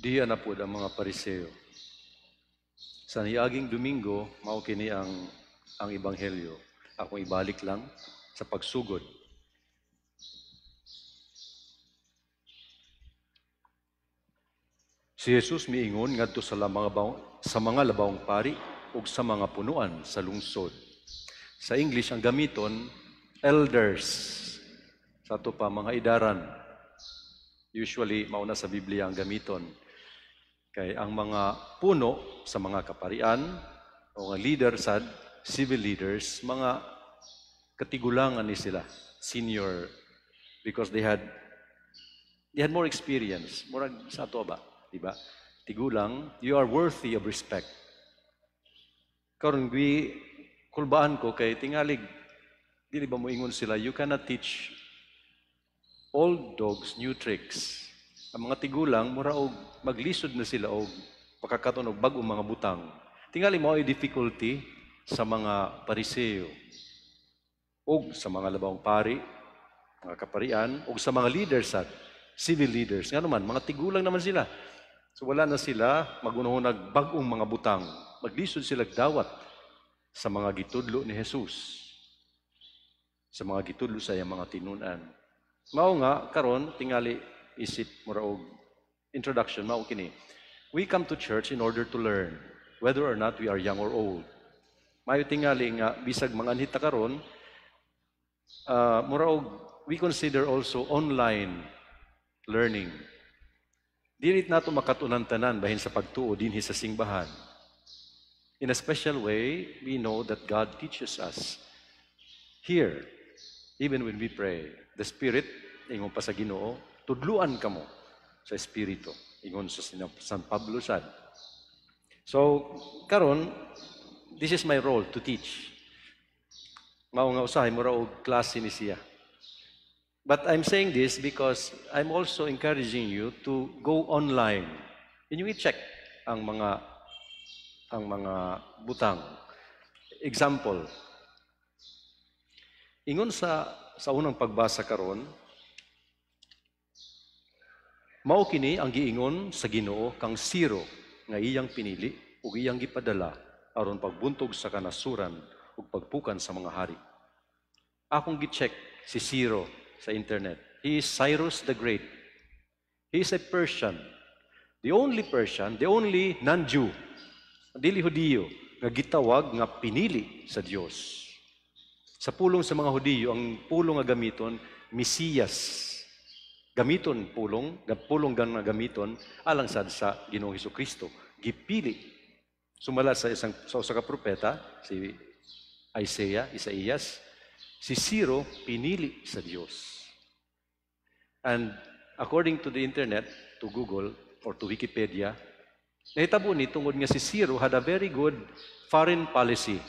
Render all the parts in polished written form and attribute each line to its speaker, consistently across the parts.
Speaker 1: Diya na po ang mga Pariseo. Sa niaging Domingo, mao kini ang ebanghelyo. Akong ibalik lang sa pagsugod. Si Jesus miingon ngadto sa mga labawong pari ug sa mga punuan sa lungsod. Sa English ang gamiton, elders. Sa ato pa mga idaran. Usually mauna sa Biblia ang gamiton. Kay ang mga puno sa mga kaparian o nga leader sad, civil leaders, mga katigulangan ni sila, senior, because they had more experience. Murag sa ato ba, di ba? Tigulang, you are worthy of respect. Karon gi kulbaan ko kay tingalig dili ba moingon sila, you cannot teach old dogs new tricks. Ang mga tigulang mura og maglisod na sila og pakakaton og bag-ong mga butang. Tingali mao ay difficulty sa mga Pariseo og sa mga labawong pari, mga kaparian, og sa mga leaders at civil leaders. Nga naman, mga tigulang naman sila. So wala na sila magunahunag bag-ong mga butang. Maglisod sila dawat sa mga gitudlo ni Jesus, sa mga gitudlo sa iyang mga tinun-an. Mao nga karon tingali isip mura og introduction mao kini. We come to church in order to learn, whether or not we are young or old. Mayo tingali nga bisag mga anhit ta karon, mura og we consider also online learning. Dili nato makatunan tanan bahin sa pagtuo dinhi sa simbahan. In a special way, we know that God teaches us here, even when we pray. The Spirit, ingon pa sa Ginoo, tudluan kamo sa Espiritu, ingon sa San Pablo sad. So, karon, this is my role to teach. Mao nga usahay mura og klase ni siya. But I'm saying this because I'm also encouraging you to go online. Inyong i-check ang mga butang. Example, ingon sa unang pagbasa karon, mao kini ang giingon sa Ginoo kang Ciro nga iyang pinili ug iyang gipadala aron pagbuntog sa kanasuran ug pagpukan sa mga hari. Akong gi-check si Ciro sa internet. He is Cyrus the Great. He is a Persian. The only Persian, the only non-Jew, dili Hudiyo, nga gitawag nga pinili sa Dios. Sa pulong sa mga Hudiyo, ang pulong nga gamiton, Mesiyas. Gamiton pulong, pulong gan nga gamiton, alang sad sa Ginoong Hesukristo. Gipili. Sumala sa usa ka propeta, si Isaiah, Isaías, si Ciro pinili sa Dios. And according to the internet, to Google or to Wikipedia, nahitabo ni tungod nga si Ciro had a very good foreign policy.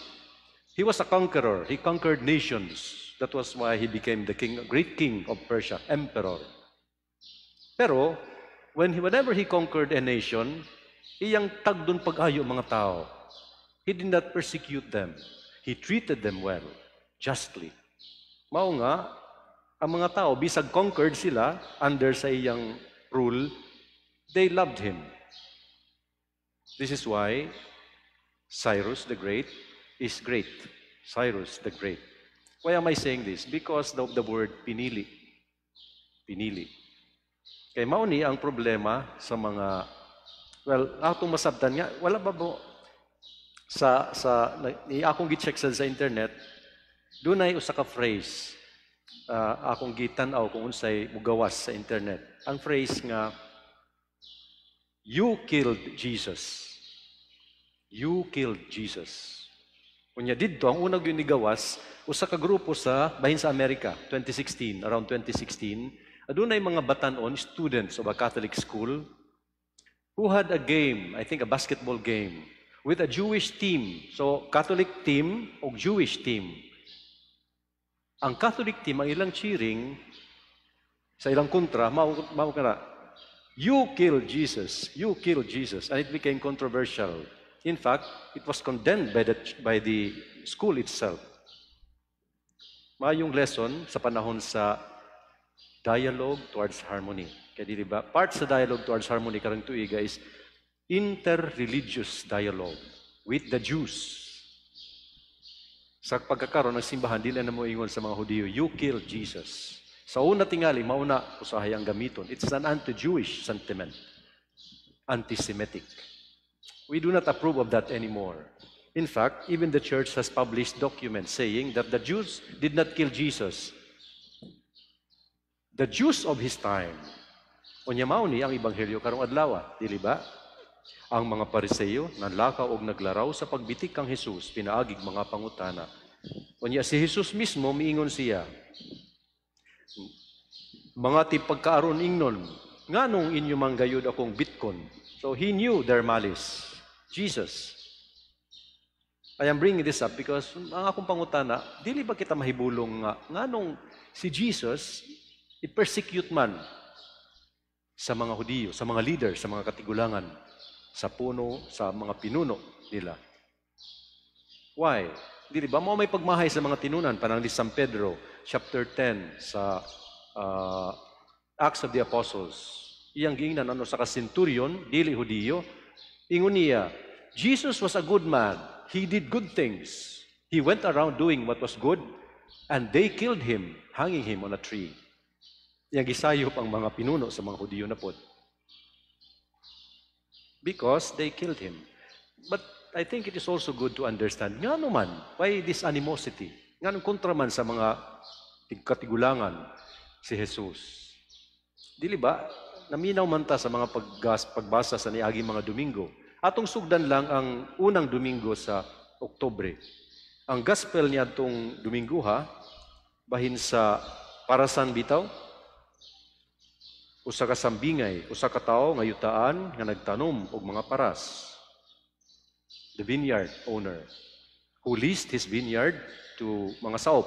Speaker 1: He was a conqueror. He conquered nations. That was why he became the king, great king of Persia, emperor. Pero whenever he conquered a nation, iyang tagdon pag-ayo mga tao. He did not persecute them. He treated them well, justly. Mao nga, ang mga tao, bisag conquered sila under sa iyang rule, they loved him. This is why Cyrus the Great is great. Cyrus the Great. Why am I saying this? Because of the word pinili. Pinili. Kay mao ni ang problema sa mga, well, atong masabtan nga wala ba bo sa ni akong gi-check sa internet, dunay usa ka phrase, akong gitan-aw kung unsay mugawas sa internet. Ang phrase nga, "You killed Jesus. You killed Jesus." Unya didto ang unang gyud nigawas usa ka grupo sa bahin sa Amerika 2016, around 2016, adunay mga batan-on, students of a Catholic school who had a game, I think a basketball game, with a Jewish team. So Catholic team o Jewish team. Ang Catholic team, ang ilang cheering sa ilang kontra, mao kana, "You killed Jesus, you killed Jesus." And it became controversial. In fact, it was condemned by the school itself. Mayong lesson sa panahon sa Dialogue Towards Harmony. Kaya dili ba, part sa Dialogue Towards Harmony karong tuiga is interreligious dialogue with the Jews. Sa pagkakaroon ng simbahan, dili na mo ingon sa mga Hudiyo, "You killed Jesus." Sa una tingali, mauna usahay ang gamiton. It's an anti-Jewish sentiment. Anti-Semitic. We do not approve of that anymore. In fact, even the church has published documents saying that the Jews did not kill Jesus. The Jews of his time. Unya mao ni ang ebanghelyo karong adlaw, dili ba? Ang mga Pariseo nanlakaw og naglaraw sa pagbitik kang Jesus pinaagig mga pangutana. Unya si Jesus mismo miingon siya, "Mga tipagkaaron ingnon, nganong inyo man gayud akong bitkon?" So he knew their malice. Jesus. I am bringing this up because ang akong pangutana, dili ba kita mahibulong nga nganong si Jesus i-persecute man sa mga Hudiyo, sa mga leader, sa mga katigulangan, sa puno, sa mga pinuno nila? Why? Dili ba mao may pagmahay sa mga tinunan panang ni San Pedro, chapter 10 sa Acts of the Apostles? Iyang giingnan ano sa ka centurion, dili Hudiyo, ingon niya, "Jesus was a good man. He did good things. He went around doing what was good, and they killed him, hanging him on a tree." Iyang gisayop ang mga pinuno sa mga Hudiyo na pod. Because they killed him. But I think it is also good to understand, ngano man, why this animosity? Nganong kontra man sa mga katigulangan si Jesus? Dili ba, naminaw man ta sa mga pagbasa sa niaging mga Domingo? Atong sugdan lang ang unang Domingo sa Oktubre. Ang gospel niya atong Domingo ha, bahin sa parasan bitaw, usa ka sambingay, usa ka tawo nga yutaan nga nagtanom og mga paras. The vineyard owner who leased his vineyard to mga saop.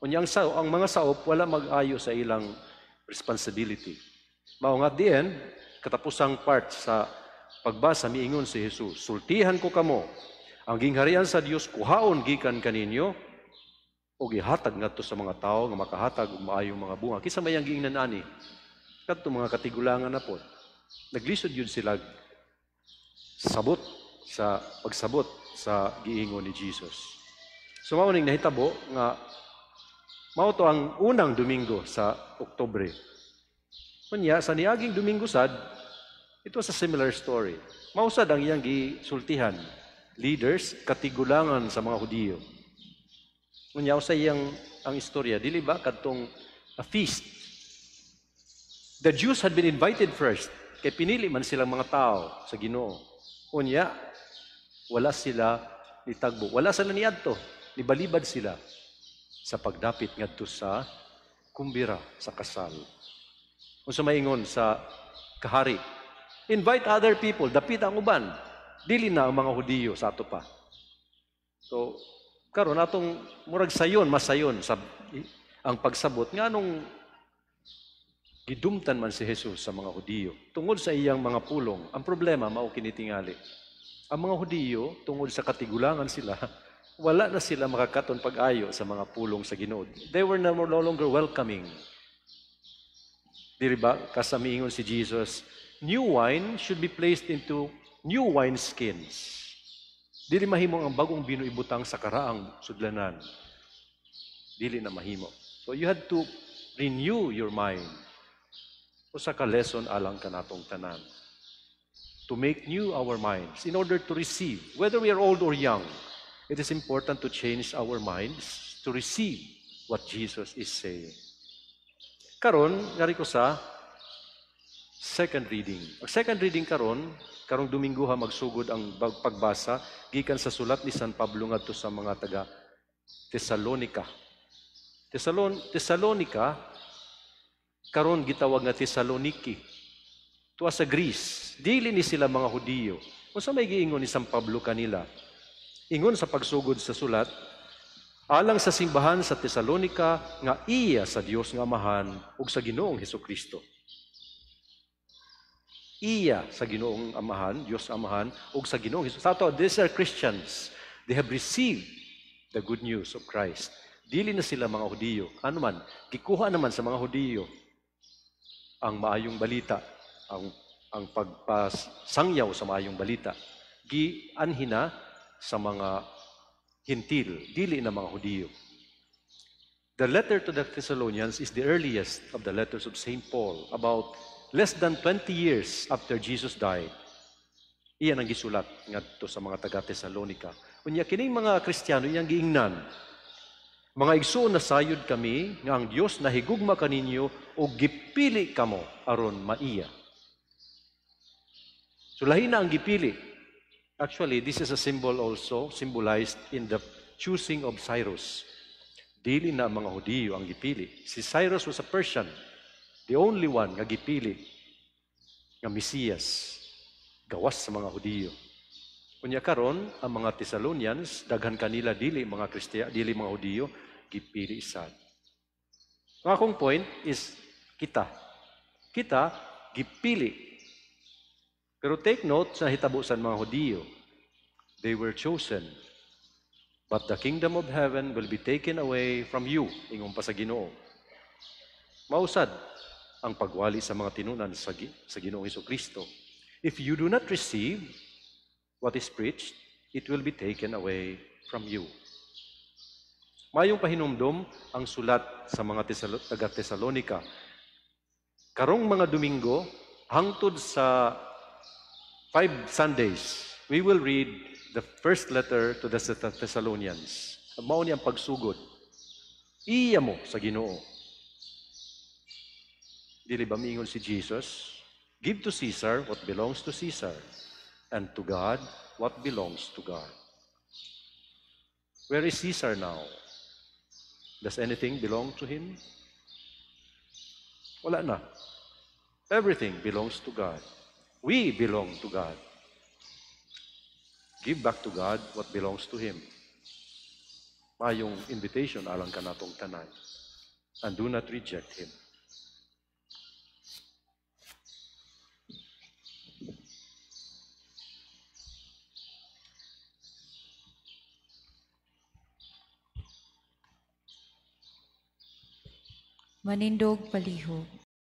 Speaker 1: Unya ang mga saop wala mag-ayo sa ilang responsibility. Mao nga at the end, katapusang part sa pagbasa, miingon si Jesus, "Sultihan ko kamo, ang gingharian sa Dios kuhaon gikan kaninyo o gihatag ngadto sa mga tawo nga makahatag og maayong mga bunga." Kinsa may ang giingnan ani? Kadto mga katigulangan na pod. Naglisod yun sila sabot sa pagsabot sa giingon ni Jesus. So mao ning nahitabo nga mao to ang unang Domingo sa Oktubre. Unya sa niaging Domingo sad, it was a similar story. Mao sad ang iyang gisultihan, leaders, katigulangan sa mga Hudiyo. Unya sa iyang ang istorya, dili ba kadtong a feast? The Jews had been invited first kay pinili man silang mga tao sa Ginoo. Unya wala sila nitagbo, wala sila niadto, nibalibad sila sa pagdapit ngadto sa kumbira sa kasal. Unsa maingon sa kahari? "Invite other people, dapit ang uban. Dili na ang mga Hudiyo sa ato pa." So, karon atong murag sayon, masayon sa ang pagsabot nganong gidumtan man si Jesus sa mga Hudiyo tungod sa iyang mga pulong. Ang problema mao kini tingali. Ang mga Hudiyo, tungod sa katigulangan sila, wala na sila makakaton pag-ayo sa mga pulong sa Ginoo. They were no longer welcoming. Dili ba kasamiingon si Jesus, "New wine should be placed into new wine skins." Dili mahimo ang bagong bino ibutang sa karaang sudlanan. Dili na mahimo. So you had to renew your mind. Usa ka lesson alang kanatong tanan. To make new our minds in order to receive, whether we are old or young, it is important to change our minds to receive what Jesus is saying. Karon, ngari ko sa second reading. Ang second reading karon, karong Domingo ha magsugod ang pagbasa gikan sa sulat ni San Pablo ngadto sa mga taga Tesalonica. Tesalonica karon gitawag nga Thessaloniki. Tuwa sa Greece, dili ni sila mga Hudiyo. Unsa may giingon ni San Pablo kanila? Ingon sa pagsugod sa sulat, "Alang sa simbahan sa Tesalonica nga iya sa Dios nga Amahan ug sa Ginoong Hesukristo." Iya sa Ginoong Amahan, Dios Amahan ug sa Ginoong Hesus. Sa ato, these are Christians. They have received the good news of Christ. Dili na sila mga Hudiyo. Ano man, gikuha naman sa mga Hudiyo. Ang maayong balita, ang pagpasangyaw sa maayong balita, gianhi na sa mga Hentil, dili na mga Hudiyo. The letter to the Thessalonians is the earliest of the letters of St. Paul, about less than 20 years after Jesus died. Iyan ang gisulat ngadto sa mga taga Thessalonica. Unya kining mga Kristiyano, iyang giingnan, "Mga igsuon, nasayod kami nga ang Dios nahigugma kaninyo ug gipili kamo aron maiya." So lahi na ang gipili. Actually, this is a symbol also symbolized in the choosing of Cyrus. Dili na ang mga Hudiyo ang gipili. Si Cyrus was a Persian, the only one nga gipili nga Mesiyas gawas sa mga Hudiyo. Unya karon ang mga Thessalonians, daghan kanila dili mga Kristiya, dili mga Hudiyo, gipili sad. Ang akong point is kita. Kita gipili. Pero take note sa hitabo sa mga Hudiyo. They were chosen. But the kingdom of heaven will be taken away from you, ingon pa sa Ginoo. Mao sad ang pagwali sa mga tinunan sa Ginoong Kristo. If you do not receive what is preached, it will be taken away from you. Mayong pahinumdom ang sulat sa mga taga Tesalonica. Karong mga Domingo, hangtod sa 5 Sundays, we will read the first letter to the Thessalonians. Mao ni ang pagsugod. Iya mo sa Ginoo. Dili ba miingon si Jesus? "Give to Caesar what belongs to Caesar, and to God what belongs to God." Where is Caesar now? Does anything belong to him? Wala na. Everything belongs to God. We belong to God. Give back to God what belongs to Him. Mayong invitation alang kanatong tanan. And do not reject Him.
Speaker 2: Manindog palihog.